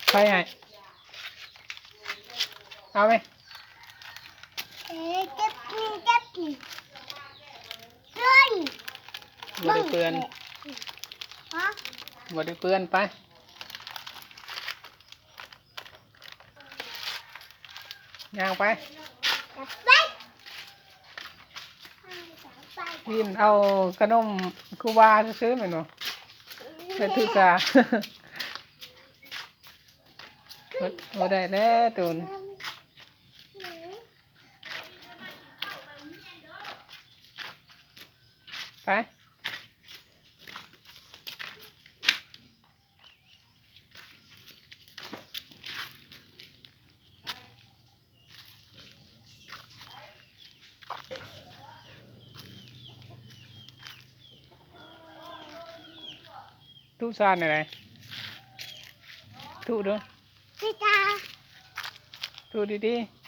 ໃຜໃຫ້ ເອົາໄປ ເອີ ຈັບນີ້ ຈັບນີ້ ເປື້ອນ ບໍ່ໄດ້ເປື້ອນ ຮະ ບໍ່ໄດ້ເປື້ອນ ໄປ ຍ່າງໄປ ໄປ ກິນເອົາຂະໜົມຄູບາຊື່ໆ ແມ່ນບໍ່? ແມ່ນຖືກາ ບໍ່ໄດ້ແລ້ວໂຕນ ໄປ. ທຸສານແນວໃດ? ທຸເດີ້ ທຸ ທຸດີໆ.